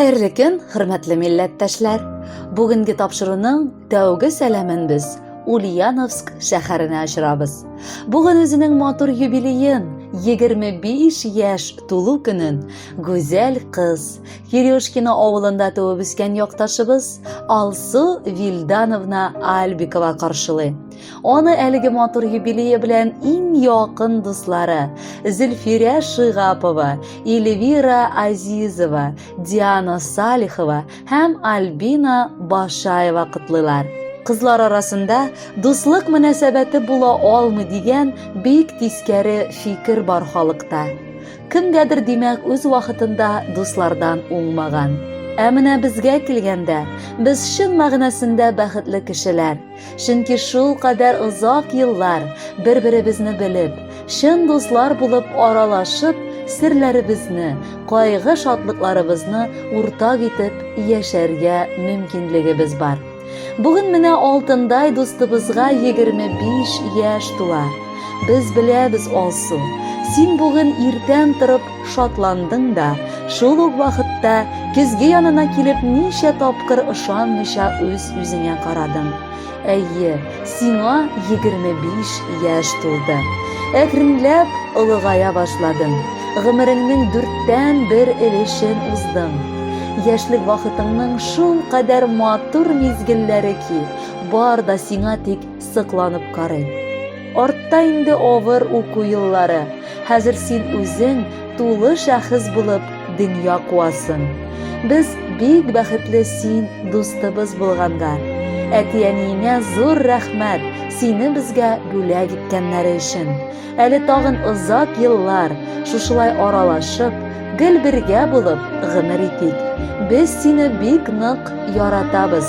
Хәерле көн, хөрмәтле милләттәшләр! Бүгенге тапшыруның тәүге сәламен без Ульяновск шәһәренә очырабыз. Бүген үзенең матур юбилеен, 25 яшь тулу көнен гүзәл кыз, Кирюшкино авылында туып үскән якташыбыз Алсу Вильдановна Альбикова каршылый. Аны әлеге матур юбилее белән иң якын дуслары Зөлфирә Шигапова, Эльвира Азизова, Диана Салихова һәм Альбина Башаева котлыйлар. Кызлар арасында дуслык мөнәсәбәте була алмый дигән бик тискәре фикер бар халыкта. Кемгәдер, димәк, үз вакытында дуслардан уңмаган. Ә менә безгә килгәндә, без чын мәгънәсендә бәхетле кешеләр. Чөнки шул кадәр озак еллар бер-беребезне белеп, чын дуслар булып аралашып, серләребезне, кайгы-шатлыкларыбызны уртак итеп яшәргә мөмкинлегебез бар. Бүген менә алтындай дустыбызга 25 яшь тула. Без беләбез, Алсу, син бүген иртән торып шатландың да, шул ук вакытта көзге янына килеп ничә тапкыр ышанмыйча үз-үзеңә карадың. Әйе, сиңа 25 яшь тулды. Әкренләп олыгая башладың. Гомереңнең дүрттән бер өлешен уздың. Яшьлек вакытыңның шул кадәр матур мизгелләре ки, бар да сиңа тик сыкланып карый. Артта инде авыр уку еллары. Хәзер син үзең тулы шәхес булып дөнья куасың. Без бик бәхетле син дустыбыз булганга. Әти-әниеңә зур рәхмәт, сине безгә бүләк иткәннәре өчен. Әле тагын озак еллар шушылай аралашып, гел бергә булып гомер итик. Без сине бик нык яратабыз.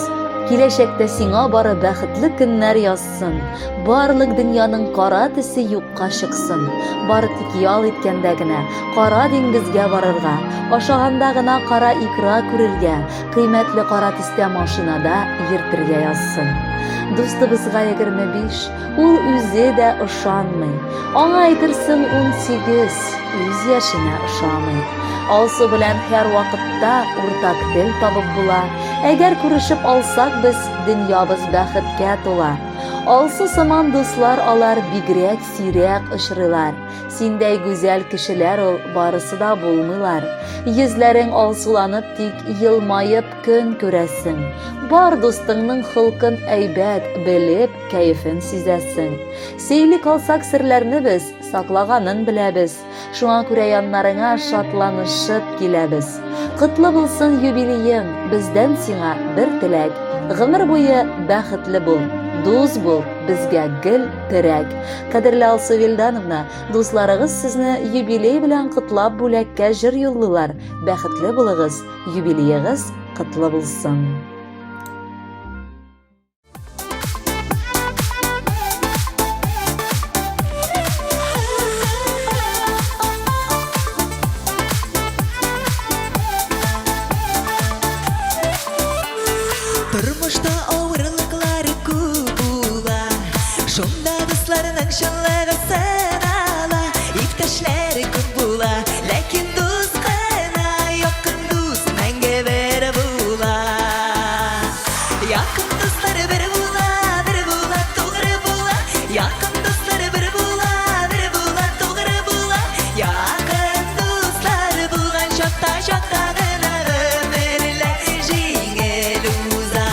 Киләчәктә сиңа бары бәхетле көннәр язсын. Барлык дөньяның кара төсе юкка чыксын. Бары тик ял иткәндә генә кара диңгезгә барырга, ашаганда гына кара икра күрергә, кыйммәтле кара төстә машинада йөртергә язсын. Дустыбызга 25, ул үзе дә ышанмый. Аңа әйтерсең 18, үз яшенә ошамый. Алсу белән һәр вакытта уртак тел табып була. Әгәр күрешеп алсак без, дөньябыз бәхеткә тула. Алсу сыман дуслар алар бигрәк сирәк очрыйлар. Синдәй гүзәл кешеләр ул барысы да булмыйлар. Йөзләрең алсуланып тик елмаеп көн күрәсең. Бар дустыңның холкын әйбәт белеп, кәефен сизәсең. Сөйли калсак серләрне без, саклаганын беләбез. Шуңа күрә яннарыңа шатланышып киләбез. Котлы булсын юбилеең, бездән сиңа бер теләк. Гомер буе бәхетле бул, дус бул, безгә гел терәк. Кадерле Алсу Вилдановна, дусларыгыз сезне юбилей белән котлап бүләккә җыр юллыйлар. Бәхетле булыгыз, юбилеегыз котлы булсын. Тормышта авырлыклар күп була, Шунда дусларның чынлыгы сынала. Иптәшләр күп була, ләкин дус кына, Якын дус мәңге бер була. Якын дуслар бер була, бер була, тугры була. Якын дуслар бер була, бер була, тугры була. Якын дуслар булган чакта, чакта гына гомерләр җиңел уза.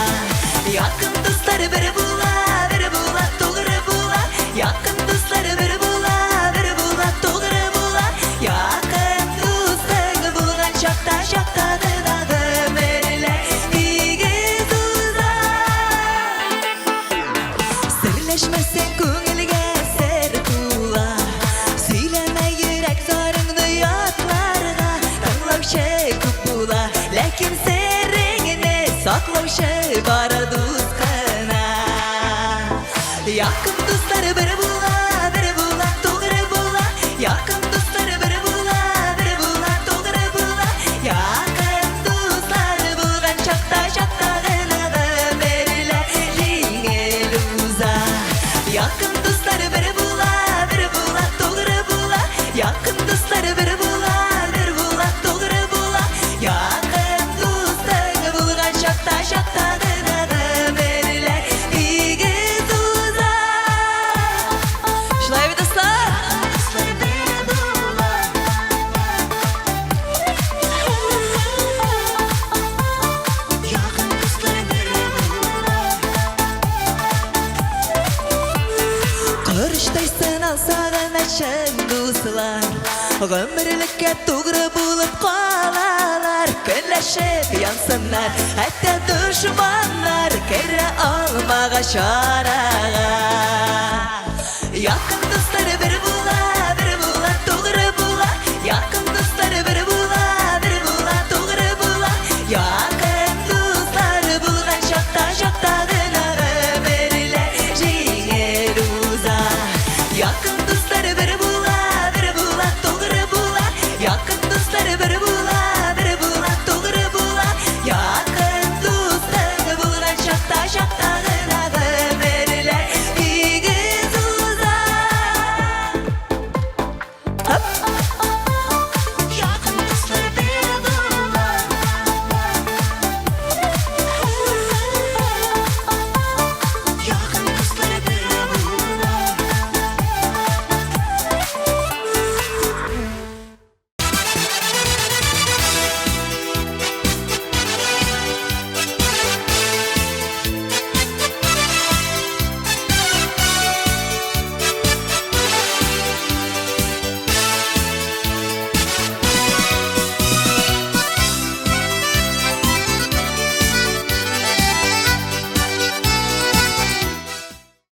Якын дуслар бер була, бер була, тугры була. Якын дуслар бер була, бер була, тугры була. Якын дустың булган чакта, чакта гына гомерләр тигез уза. Серләшмәсәң күңелгә сер тула. Сөйләмә йөрәк зарыңны ятларга. Тыңлаучы күп була, ләкин сереңне саклаучы бары дус кына. Якын дуслар бер була, бер була, тугры була. Якын дуслар бер була, бер була, тугры була. Якын дуслар булган чакта, чакта гына гомерләр җиңел уза. Якын дуслар бер була, бер була, тугры була. Якын дуслар бер була, бер була, тугры була. Якын дуслар. Калса гына чын дуслар Гомерлеккә тугры булып калалар. Көнләшеп янсыннар, хәтта дошманнар керә алмагач арага.